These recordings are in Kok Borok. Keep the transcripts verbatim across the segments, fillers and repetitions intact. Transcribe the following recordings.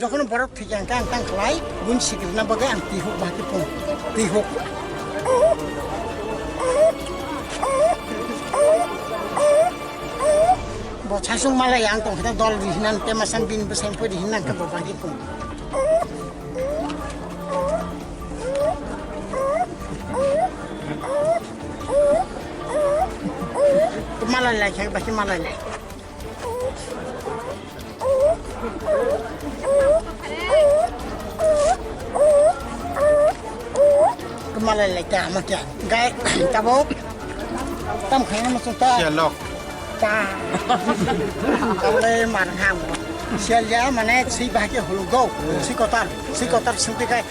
Jokhon borok thwikha hwnkhe ang tang khlai, bun sikirna bagwi ang twi huk bahai khe phung. Twi huk. Bo sasung malai ang tong khe dol ri hinan te masam bin bwsai pori hinan khe bo bahai khe phung. Malai lai khe bahai malai lai. Kemala lai ta ma kya. Gai tabok. Tam khana ma ta. Sialok. Ta. Tabole mar ham. Sial ya mane si bahai ke hulu go. Si kotar, si kotar senti kai.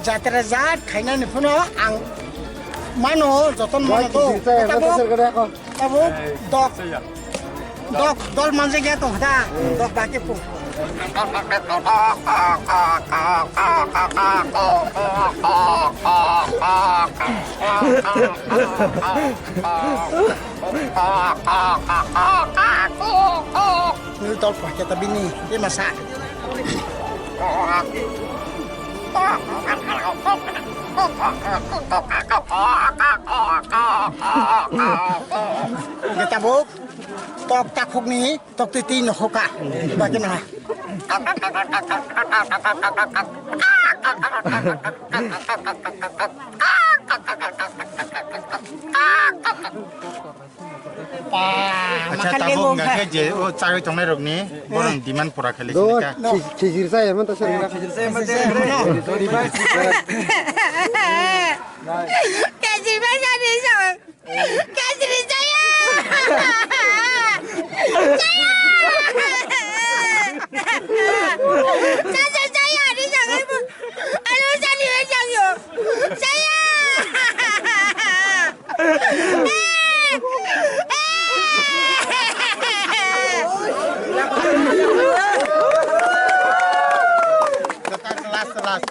Jatra jat khainani phano ang mano joton mano to. Tabuk dok. Dok, dol manjak ya tong da. Dok baki pu. Ni dol pa kita bini, dia masa. Kita buk, tok takhuk ni. Tok twi twi no hoka. Baki na. Pa, Acha makan tabuk lebo hingkha khe je o chagwi tongnai rokni borokni demand pura khe lisi Do, kha. Khis-, khijir chaya man ta sir. Khijir bai jani song. Kajri jaya! Jaya! Jaya, jaya, ni jangai bu. Alo jani we jangyo. Jaya! Last, last.